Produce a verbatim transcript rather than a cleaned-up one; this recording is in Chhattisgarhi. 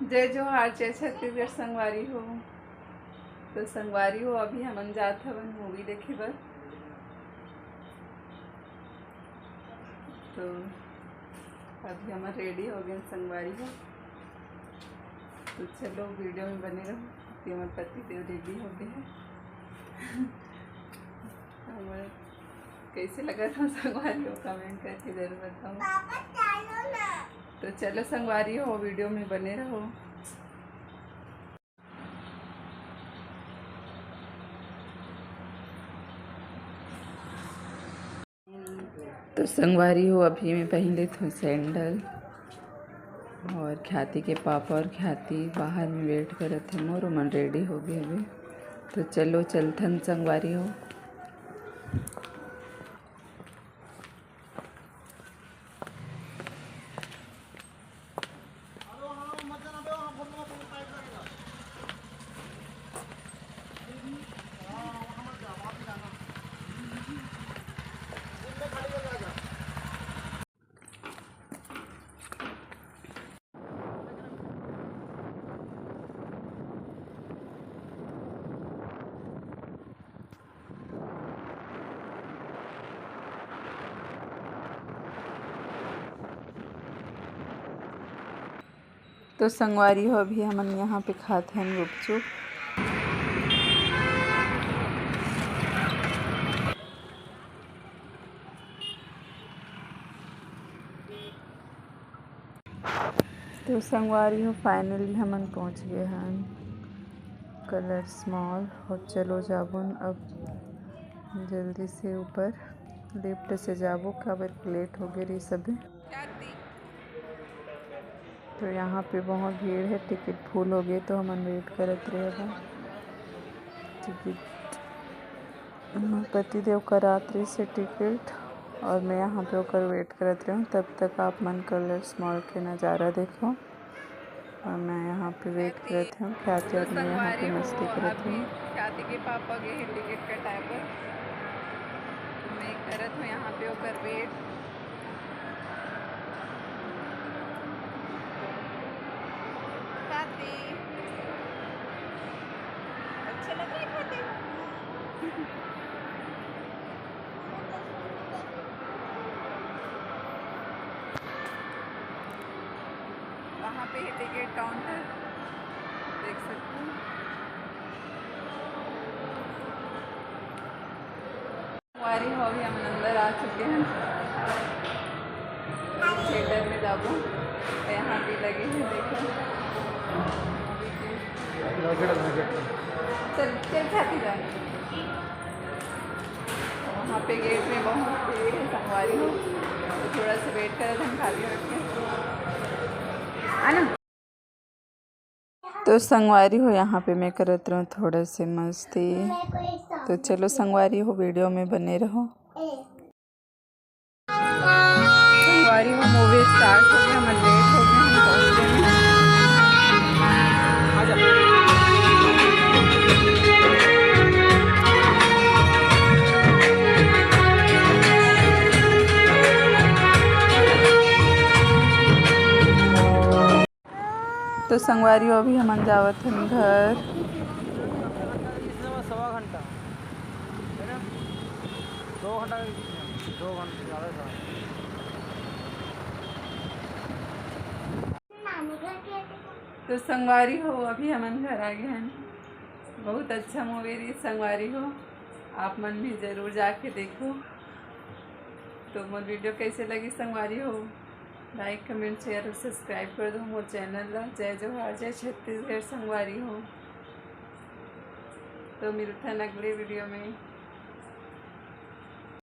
जय जोहार, जय छत्तीसगढ़ संगवारी हो। तो संगवारी हो, अभी हमन जात हवन मूवी देखे बर। तो अभी हमन रेडी हो गए संगवारी हो। तो चलो वीडियो में बने रहो कि हमर पति देव रेडी हो गए हैं। हमर कैसे लगा था संगवारी हो, कमेंट करके जरूर बताओ। तो चलो संगवारी हो, वीडियो में बने रहो। तो संगवारी हो, अभी मैं पहन लेत हूँ सैंडल और ख्याति के पापा और ख्याति बाहर में वेट करत हे मोर, ओमन रेडी हो गए हवे। तो चलो चलथन संगवारी हो। तो संगवारी हो, अभी हमन यहाँ पे खात हन गुपचुप। तो संगवारी हो, finally हमन पहुँच गए हन कलर्स मॉल। और चलो जाबो न अब जल्दी से ऊपर, लिफ्ट से जाबो, काबर लेट हो गए रही सभी। तो यहाँ पे बहुत भीड़ है, टिकट फुल हो गए तो हमन वेट करत रहे अब टिकट। मोर पति देव करात रहिस हे टिकट और मैं यहाँ पे ओकर वेट करत रहे हूँ। तब तक आप मन कलर्स मॉल के नज़ारा देखो और मैं यहाँ पे वेट करत हूँ। ख्याति और मैं यहाँ पे मस्ती करत हूँ। ख्याति के पापा गए हैं टिकट कटाए बर, मैं करत हूँ यहाँ पे ओकर वेट। ख्याति, अच्छा लग रहा है ख्याति? वहाँ पे है टिकट काउंटर, देख सकते हो। संगवारी हो, अभी हम अंदर आ चुके हैं। थिएटर में जाबो, यहाँ भी लगे हैं, देखो। चल, चल, खाती जा। वहाँ पे गेट में बहुत भीड़ है संगवारी हो, तो थोड़ा सा वेट करा था, हम खाली बैठ के। है ना? तो संगवारी हो, यहाँ पे मैं करत रहूँ थोड़ा से मस्ती। तो चलो संगवारी हो, वीडियो में बने रहो। संगवारी हो, मूवी स्टार्ट हो गया, हम लेट हो गए, हम पहुँच गए हैं। तो संगवारी हो, अभी हमन जावत हन घर। सवा घंटा, है ना? दो घंटा, दो घंटा ज़्यादा था। तो संगवारी हो, अभी हमन घर आ गए हैं। बहुत अच्छा मूवी रही संगवारी हो, आप मन भी जरूर जाके देखो। तो मोर वीडियो कैसे लगी संगवारी हो, लाइक, कमेंट, शेयर और सब्सक्राइब कर दो मोर चैनल ला। जय जोहार, जय छत्तीसगढ़ संगवारी हो। तो मिलथन अगले वीडियो में।